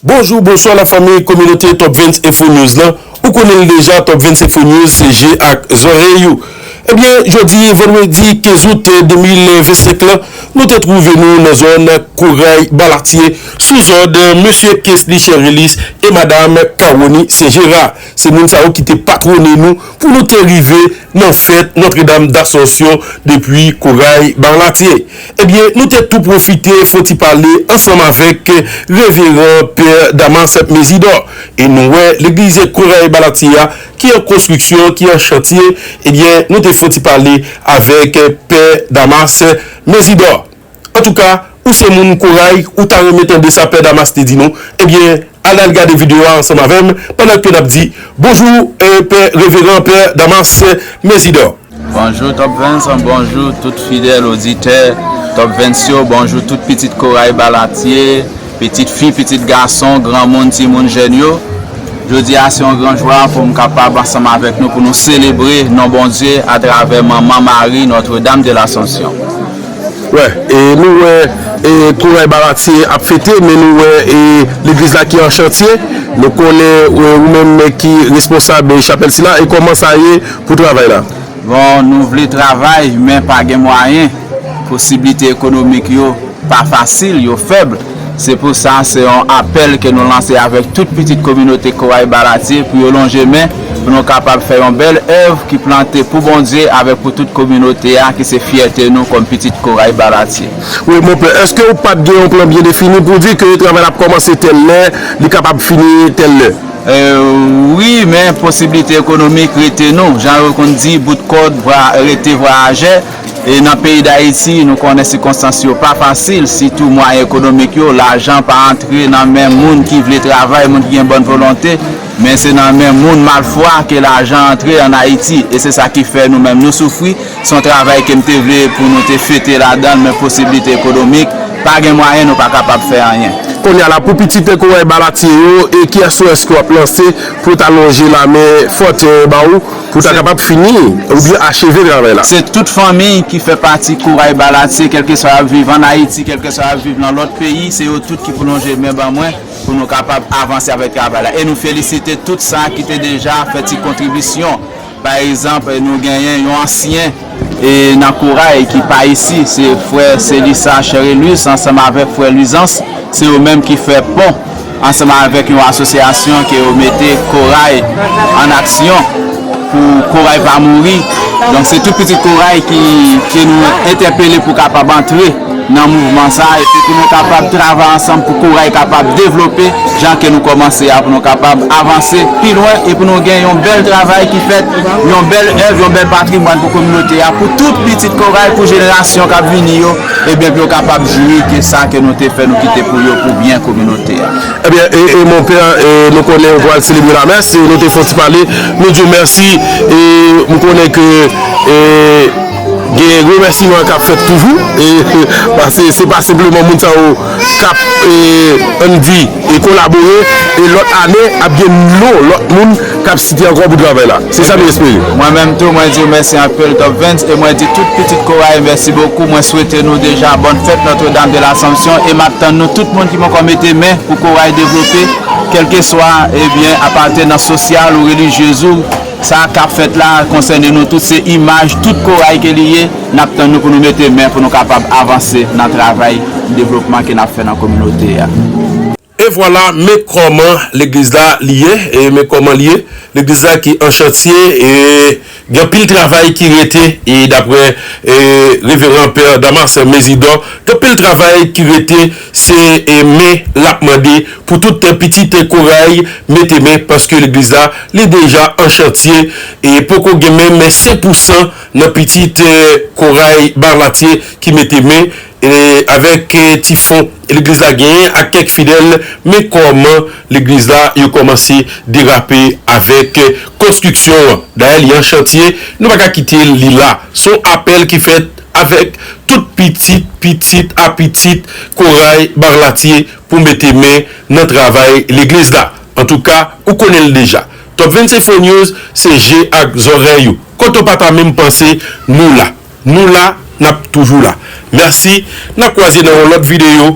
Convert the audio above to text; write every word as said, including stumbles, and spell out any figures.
Bonjou, bonswa lafanmi kominote Top Vens Info News lan. Ou konnen l deja, Top Vens Info News se je ak zòrèy ou. Ebyen, jodi vandredi kenz out de mil vennsenk lan, nou te twouve nou nan zòn Koray Balatye sou zòd mesye Kesly Cherelis e madanm Kawoni Senjera. Se moun sa yo ki te patwone nou pou nou te rive nan fèt Nòtredam Dasansyon depi Koray Balatye. Ebyen, nou te tou pwofite fè yon ti pale ansanm avèk Reveran Pè Damas Mezidò. E nou wè legliz Koray Balatye a ki an konstriksyon, ki an chantye. Ebyen, nou te fè yon ti pale avèk Pè Damas Mezidò. Antouka, ou se moun Koray, ou ta renmen tande sa Pè Damas te di nou? Ebyen, al al gade videyo a ansanm avè m pandan ke n ap di bonjou, eh, Pè, Reveran Pè Damas Mezidò. Bonjou Top Vens, bonjou tout fidèl oditè Top Vens yo, bonjou tout pitit Koray Balatye, pitit fi, pitit gason, granmoun, timoun, jèn yo. Jodi a se yon gran jwa pou m kapab ansanm avèk nou pou nou selebre non Bondye atravè Manman Mari Nòtredam de Lasansyon. Wè, e nou wè, e, Koray Balatye ap fete, men nou wè, e, legliz la ki an chantye. Nou konnen, e, ou menm ki responsab, e, chapèl sila, e kòman sa ye pou travay la? Bon, nou vle travay, men pa gen mwayen. Posiblite ekonomik yo pa fasil, yo fèb. Se pou sa, se yon apèl ke nou lanse avèk tout pitit kominote Koray Balatye pou yo lonje men, pou nou kapab fè yon bèl èv ki plante pou Bondye avèk pou tout kominote a, ki se fyète nou kòm pitit Koray Balatye. Wi, monpè, èske ou pa t gen yon plan byen defini pou di ke travay la ap kòmanse tèl lè, li kapab fini tèl lè? E, wi, men posiblite ekonomik rete nou. Jan yo konn di, bout kòd vwa-, rete vwayajè. E nan peyi Dayiti, nou konnen sikonstans yo pa fasil, sitou mwayen ekonomik yo, lajan pa antre nan men moun ki vle travay, moun ki gen bòn volonte, men se nan men moun malfwa ke lajan antre ann Ayiti. E se sa ki fè nou menm nou soufri. Se yon travay ke m te vle pou nou te fete ladan l, men posiblite ekonomik, pa gen mwayen, nou pa kapab fè anyen. Kounye a la, pou pitit Koray Balatye yo, e kiyès ou èske w ap lanse pou yo ta lonje lamen fòtè ba ou, pou ta kapab fini oubyen acheve travay la? Se tout fanmi ki fè pati Koray Balatye, kèlkeswa y ap viv ann Ayiti, kèlkeswa y ap viv nan lòt peyi, se yo tout ki pou lonje men ban mwen pou nou kapab avanse avèk travay la. E nou felisite tout sa ki te deja fè ti kontribisyon. Pa egzanp, nou genyen yon ansyen, e, nan Koray ki pa isi, se frè Selisa Cherelus ansanm avèk frè Luisance, se yo menm ki fè pon ansanm avèk yon asosyasyon ke yo mete Koray an aksyon pou Koray pa mouri. Donk, se tout pitit Koray ki, ke nou entèpele pou kapab antre nan mouvman sa, epi pou nou kapab travay ansanm pou Koray kapab devlope jan ke nou kòmanse a, pou nou kapab avanse pi lwen, e pou nou gen yon bèl travay ki fèt, yon bèl èv, yon bèl patrimwàn pou kominote a, pou tout pitit Koray, pou jenerasyon k ap vini yo, ebyen, pou yo kapab jwi ke sa ke nou te fè, nou kite pou yo, pou byen kominote a. Ebyen, e, e, monpè, e, nou konnen ou pral selebre lamès, e nou te fè yon ti pale, nou di w mèsi, e, m konnen ke, e, gen remèsiman k ap fèt toujou, e, paske se pa senpleman moun sa yo k ap, e, ann di, e kolabore, e lòt ane, ap gen non lòt moun k ap site ankò pou travay la. Se sa nou espere. Mwen menm tou, mwen di w mèsi anpil, Top Vens, e mwen di tout pitit Koray mèsi bokou. Mwen swete nou deja bòn fèt Notre Dame de l'Assomption, e m ap tann nou tout moun ki poko mete men pou Koray devlope, kèlkeswa, ebyen, apartenans sosyal ou relijyez ou. Sa k ap fèt la konsène nou tout, se imaj tout Koray ke li ye. N ap tann nou pou nou mete men pou nou kapab avanse nan travay devlopman ke n ap fè nan kominote a. E vwala, men kòman legliz la li ye, e men kòman li ye. Legliz la ki an chantye, e gen anpil travay ki rete, e daprè, e, Reveran Pè Damas Mezidò, gen anpil travay ki rete, se, e, men l ap mande pou tout pitit Koray mete men, paske legliz la, li deja an chantye, e poko gen menm senk pousan nan pitit, e, Koray Balatye ki mete men, e, avèk, e, ti fon legliz la genyen ak kèk fidèl, men kòman legliz la, yo kòmanse derape avèk, e, konstriksyon an. Dayè, li an chantye, nou pa ka kite li la. Se yon apèl ki fèt avèk tout pitit, pitit a pitit Koray Balatye pou mete men nan travay legliz la. Antouka, ou konnen l deja. Top Vens Info News, se je ak zòrèy ou. Kote w pa ta menm panse, nou la. Nou la, n ap toujou la. Mèsi, n ap kwaze nan yon lòt videyo.